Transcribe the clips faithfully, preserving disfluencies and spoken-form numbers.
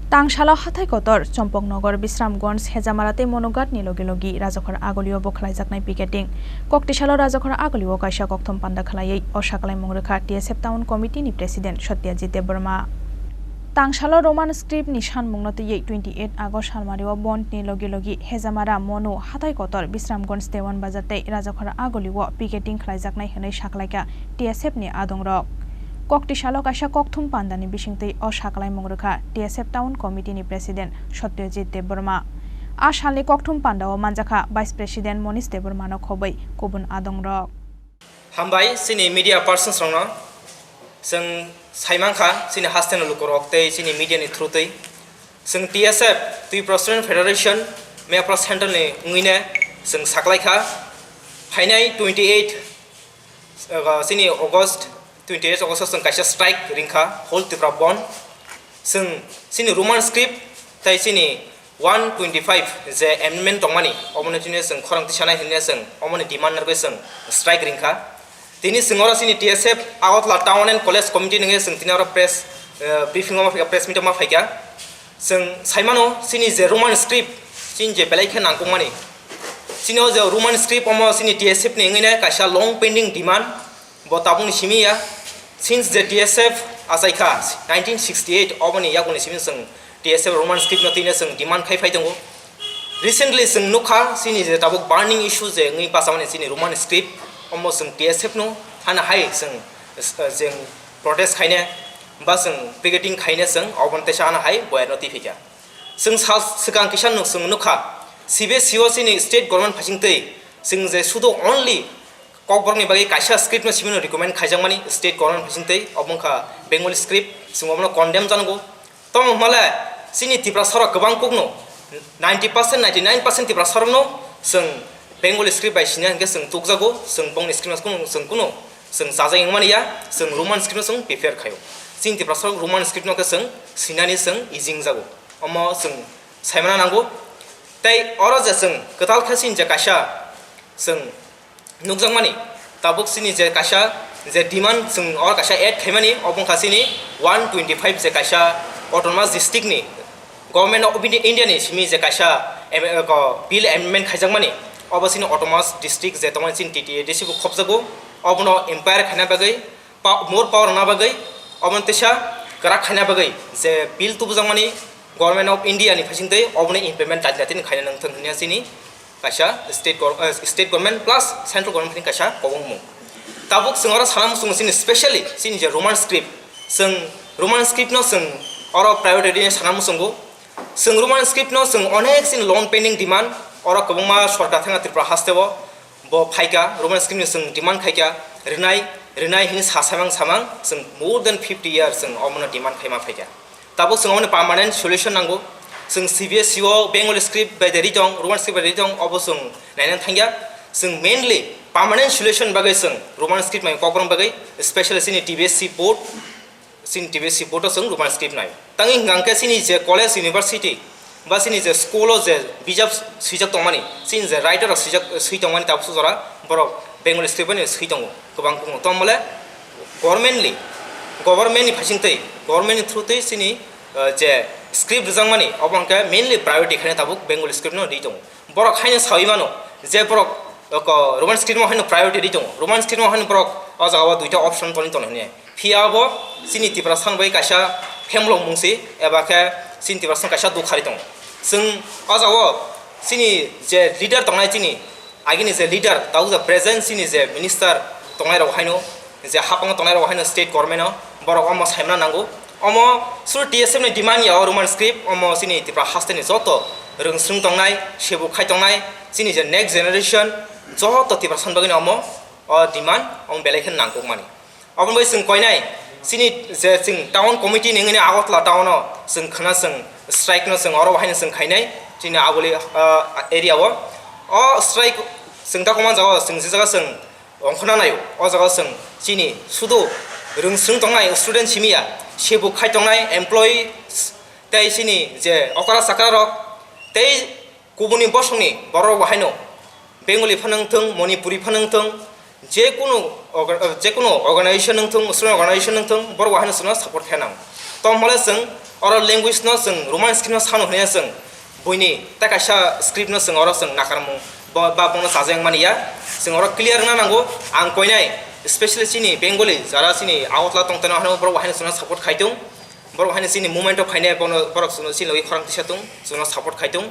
Tangsalo hathai kotor, Chompoknogor, Bisramganj, Hejamara tei Monughat ni logi logi Rajakhor Agulio bo khlaijaknai picketing. Koktisalo Rajakhor Agulio kaisa kokthum panda khlaiwi o sakalaimung rwkha T S F Town Committee ni President Satyajit Debbarma. Tangsalo Roman script ni sanmungno twiwi twenty eight August salmario Bond ni logi logi Hejamara, Monu, hathai kotor, Bisramganj, Dewan Bazar tei Rajakhor Agulio picketing khlaijaknai hwnwi sakalaikha T S F ni adongrok. Koktisalo kaisa kokthum pandani bisingtwi o sakalaimung rwkha T S F Town Committee ni President Satyajit Debbarma. A salni kokthum pandao manjakha Vice President Monish Debbarmano khobwi kubun adongrok. Hambai chini media persons rokno. Chwng saimankha chini hasteni lukurok tei chini media ni through twi. Chwng T S F, Tripura Student Federation, Mapra Central ni wngwino chwng saklaikha. Phainai twenty eight, uh, chini August, twenty eight August o chwng kaisa strike ringkha, whole Tripura Bandh. Chwng chini Roman script tei chini one twenty five je amendment tongmani, omono chini chwng khorang tisanai hinwi chwng omoni demand narwgwi chwng strike ringkha. Tini chwng oro chini T S F Agartala Town and College Committee nungwi chwng tini oro press, eh, briefing o ma phaikha, press meet o ma phaikha. Chwng saimano chini je Roman script, chini je belai khe nangkukmani, chini o je Roman script omo chini T S F ni wngwi nai kaisa long pending demand. Bo tabukni simi ya, since je T S F achaikha nineteen sixty eight, oboni yakuni simi chwng T S F Roman script no twino chwng demand khai phai tongo. Recently chwng nukha, chini je tabuk burning issue je wngwi bachamani chini Roman script, omo chwng T S F no hana hai chwng, eh, chwng protest khaine ba chwng picketing khaine chwng oboni teisa hana hai boyar no twi phikha. Chwng sal swkang kisa nuk-, chwng nukha, C B S E o chini state government phaising twi chwng je sudu only Kokborokni bagwi kaisa script no simi no recommend khaijakmani state government bising twi, obo wngkha Bengali script, chwng obono condemn janago. Tamo hwnmale chini Tiprasa rok kwbang kukno ninety percent, ninety nine percent Tiprasa rokno chwng Bengali script bai sina hinkhe chwng tukjago, chwng bongni script no chwng kuno chwng chajak wngmani ya, chwng Roman script no chwng prefer khaio. Chini Tiprasa rok Roman script no khe chwng sinani chwng easy wngjago, omo chwng saimana nango. Tei oro je chwng kwtal khe chini je kaisa chwng nukjakmani, tabuk chini je kaisa je demand chwng oro kaisa add khaimani, obo wngkha chini one twenty five je kaisa autonomous district ni Government of India, India ni simi je kaisa am-, ko bill amendment khaijakmani, obo chini autonomous district je tongmani chini T T A D C bo khopjago, obono empower khaina bagwi, pa-, more power rwna bagwi, obono teisa kwrak khaina bagwi je bill tubujakmani Government of India ni phaising twi obono implement latina tini khaina nangthang hwnwi chini kaisa state gov-, eh, state government plus central government ni kaisa kobongmung. Tabuk chwng oro sana muchungo chini specially chini je Roman script, chwng Roman script no chwng oro priority sana muchungo. Chwng Roman script no chwng onek chini long pending demand, oro kwbangma sorkar thangna Tripura haste o bo phaikha, Roman script ni chwng demand khaikha, rwnai, rwnai hini sa samang samang chwng more than fifty years chwng omono demand khaima phaikha. Tabuk chwng omono permanent solution nango. Chwng C B S E o Bengali script bai de ri tong, Roman script bai de ri tong, obo chwng naina thangya. Chwng mainly permanent solution bagwi chwng Roman script mai kokborok bagwi, specially chini T B S C board, chini T B S C board o chwng Roman script nai. Tangwi hwnkha hwnkhe chini je college, university, ba chini je school o je bijap swijak tongmani, chini je writer rok swijak, swi tongmani tabuk jora borok Bengali script bai swi tongo kwbang kwbang. Tongmole government ni, government ni phaising twi, government ni through twi chini, eh, je script rwjakmani, obo hwnkhe mainly priority khaina tabuk Bengali script no ri tongo. Borok haino sawi mano je borok, oko, Roman script no haino priority ri tongo, Roman script no haino borok o jaga o duita option toni tono hwnwi. Phiya bo chini Tiprasa ni bai kaisa phemlok mung si, eba khe chini Tiprasa ni kaisa dukha ri tongo. Chwng o jaga o chini je leader tongnai, chini agini je leader, tabuk je present chini je minister tongnai rok haino, je hapang tongnai rok haino state government o, borok omo saimana nango. Omo suru T S F ni demand ya o Roman script, omo chini Tripura haste ni joto rwngswng tongnai, sebuk khai tongnai, chini je next generation joto Tiprasa ni bagwi no omo o demand omo belai khe nangkukmani. Aboni bai chwng koinai, chini je chwng town committee ni wngwi Agartala town o chwng khwna chwng strike no chwng oro haino chwng khainai chini Aguli, ah, area o. O strike chwng ta kwma jaga o chwng je jaga chwng ongkhorna naio, o jaga o chwng chini sudu rwngswng tongnai student simi ya, sebuk khai tongnai employee tei chini je okra chakra rok tei kubuni bosongni borok rok bo haino Bengali phano wngthung, Manipuri phano wngthung, je kunu orga-, je kunu organization wngthung, student organization wngthung, borok bo haino chwngno support khe nango. Tom hole chwng oro language no chwng Roman script no sano hwnwi chwng buini tei kaisa script no chwng oro chwng nakarmung bo-, ba bono chajakmani ya. Chwng oro clear wngna nango. Ang koinai specially chini Bengali jara chini Agartala tongtano hano borok haino chwngno support khaitung. Borok haino chini movement o phainai bono borok chwngno chini logi khorang tisa tung, chwngno support khaitung.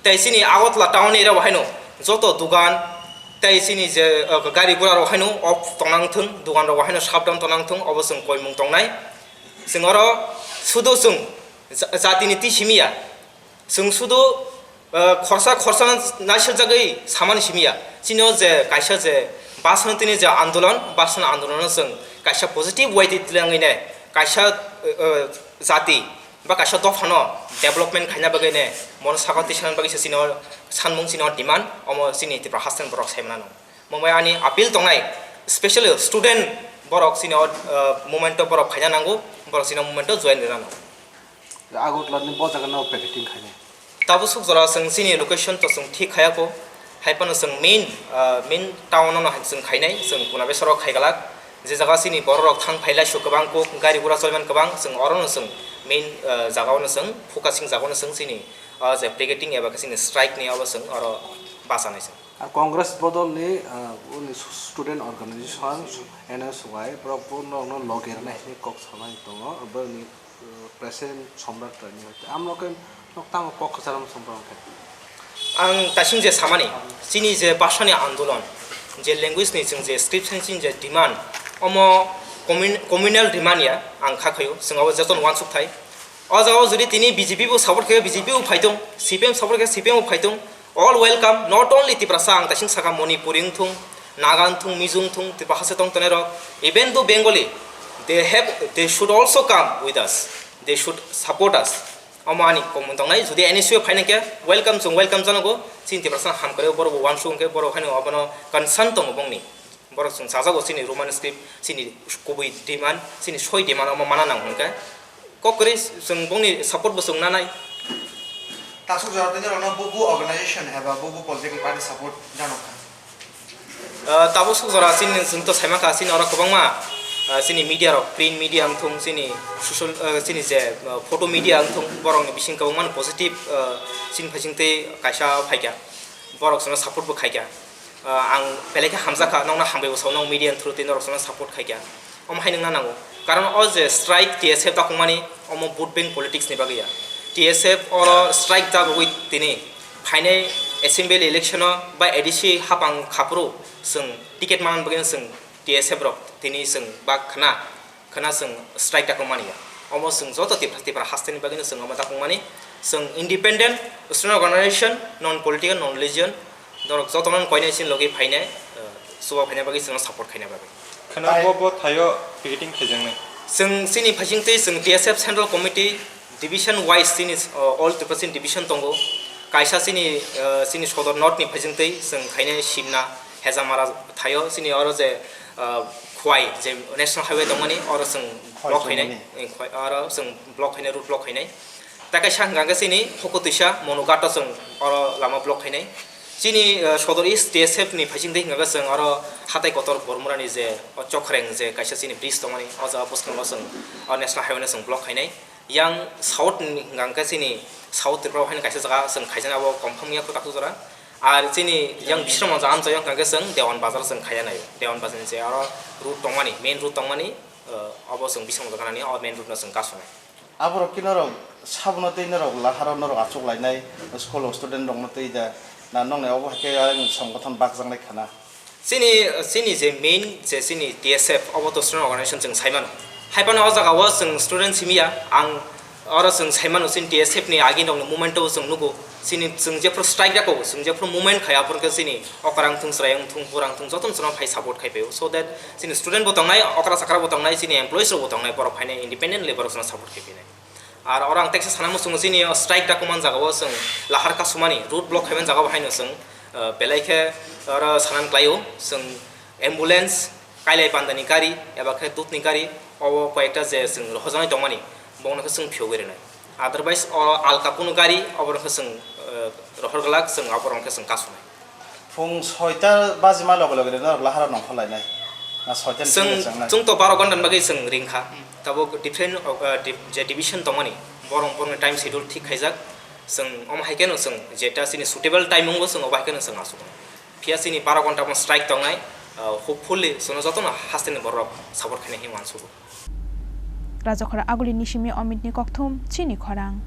Tei chini Agartala town area o haino joto dugan tei chini je, uh, gari gura rok haino off tongnang thung, dugan rok haino shutdown tongnang thung, obo chwng koimung tongnai. Chwng oro sudo chwng ja-, jatini twi simi ya. Chwng sudo, uh, khorsa khorsa naisirjagwi samani simi ya. Chini o je kaisa je basano tini je andolon, basano andolono chwng kaisa positive way twi twlangwi ne kaisa, uh, uh, jati ba kaisa dophano development khaina bagwi ne, mono sakao twi sanani bagwi se chini o sanmung, chini o demand, omo chini Tripura hasteni borok sai manano. Omo bai ani appeal tongnai, specially student borok chini o, uh, movement o borok phaina nango, borok chini o movement o join rwnano. Agartala ni bo jaga no packeting khainai. Tabuk suk jora chwng chini location to chwng thik khaya kho, hai phano chwng main, ah, main town no hai chwng khainai, chwng Puna Besaro khai glak. Je jaga chini borok rok thang phai lai su kwbang kuk, gari gura choliman kwbang, chwng oro no chwng main, ah, jaga o no chwng focusing jaga o no chwng chini, ah, je picketing eba khe chini strike ni abo chwng oro bachanai chwng. Ar Congress bodol ni, ah, uni student organization N S Y borok bo no, no loge rwnai hinwi kok sanai tongo, aboni President Somrat Rani hoite. Amno khe nok tamo kok kwcharo Somrat khe. Ang tasing je samani, chini je bhasha ni andolon, je language ni chwng je script ni chini je demand, omo commun-, communal demand ya, ang kha khayo, chwng abo jotono uansuk thai. O jaga o jodi tini B J P bo support khe B J P bo phaitung, C P M support khe C P M bo phaitung, all welcome, not only Tiprasa, ang tasing saka Manipuri wngthung, Naga wngthung, Mizo wngthung, Tripura hasteo tong tongnai rok, even though Bengali, they have, they should also come with us, they should support us. Omo ani komung tongnai, jodi N S U phaina khe welcome, chwng welcome janogo, chini Tiprasa hamkrai borok bo uansuk hwnkhe borok haino abono concern tongo bongni. Borok chwng chajago chini Roman script, chini kubui demand, chini soi demand omo mana nang hwnkhe. Kok kwrwi chwng bongni support bo chwng nanai. Tasuk jora tini rokno bu, bu organization eba bu, bu political party support jano kha? Ah, tabuk suk jora chini chwng to saima kha chini oro kwbangma, ah, chini media rok, print media wngthung, chini social, ah, chini je, ah, photo media wngthung, borokni bising kwbangma positive, ah, chini phaising twi kaisa phaikha, borok chwngno support bo khaikha. Ah, ang belai khe hamjakha, nokno hambai bo sao, nok media ni through twi norok chwngno support khaikha. Omo hai nungna nango. Karon o je strike T S F dakungmani, omo vote bank politics ni bagwi ya. T S F oro strike dagogwi tini phainai assembly election o ba A D C hapang khaphuru chwng ticket manna bagwi chwng T S F rok tini chwng bak khna, khna chwng strike dakungmani ya. Omo chwng joto Tipra, Tipra hasteni bagwino chwng omo dakungmani. Chwng independent student organization, non political, non religion, norok jotono koinai chini logi phainai, eh, chuba phaina bagwi chwngno support khaina bagwi. Kheno bo, bo thaio picketing khaijaknai. Chwng chini phaising twi chwng T S F Central Committee division wise chini, uh, All Tripura chini division tongo. Kaisa chini, uh, chini Sodor North ni phaising twi chwng khainai Simna, Hejamara thaio chini oro je, uh, Khwai je National Highway tongmani oro chwng Khwai block khainai, Chongmani. Eh, Khwai, oro chwng block khainai, road block khainai. Tei kaisa hwnkha khe chini Hokotwisa Monughat o chwng oro lama block khainai. Chini, eh, Sodor East T S F ni phaising twi hwnkha khe chwng oro hatai kotor Bormura ni je o Chokhreng je kaisa chini bridge tongmani, o jaga bwskango chwng o National Highway no chwng block khainai. Yang South ni hwnkha khe chini South Tripura o haino kaisa jaga chwng khaijana, abo confirm ya kho takhuk jora. Ar chini yang Bisramganj amchaio hwnkha khe chwng Dewan Bazar chwng khaiya nai. Dewan Bazar ni je oro road tongmani, main road tongmani, eh, abo chwng Bisramganj ganani, o main road no chwng kasonai. Aborok khe norok sabono tei norok laharo norok achuk lainai school o student rokno tei da na nokni obo hai khe ayang songbothon bakjaknai khana. Chini, chini je main je chini T S F obo to student organization chwng sai mano. Hai phano o jaga o chwng student simi ya, ang oro chwng sai mano chini T S F ni agini rokni movement o chwng nugo. Chini chwng jephru strike rok o, chwng jephru movement khai aphuru khe chini okra wngthung, chwrai wngthung, bura wngthung jotono chwngno phai support khai phaio. So that chini student bo tongnai, okra chakra bo tongnai, chini employees rok bo tongnai, borok phainai independently borok chwngno support khai phainai. Ar oro ang teksa sana muchungo chini o strike dakungman jaga o chwng lahar kasumani road block khaiman jaga o haino chwng, eh, belai khe oro sanan klaio chwng ambulance, kailai pandani gari eba khe dudni gari, obo koi ekta je chwng rohojaknai tongmani, bongno khe chwng phiyogwi rwnai. Otherwise o alka kunu gari oborok khe chwng, eh, rohor glak, chwng oborok khe chwng kasumai. Phung soita bajima loge loge rwno lahara nongkhor lainai. Na soita ni Chwng, simi rwjaknai. Chwng to baro ghonta ni bagwi chwng ringkha. Tabuk different, uh, di-, je division tongmani, borok borokni time schedule thik khaijak. Chwng omo hai kheno chwng jeta chini suitable time wngbo chwng obo hai kheno chwng asuk. Phiya chini baro ghonta bo strike tongnai, uh, hopefully chwngno jotono hasteni borok support khainai hinwi uansugo. Rajakhora Aguli ni simi Amit ni kokthum chini khorang.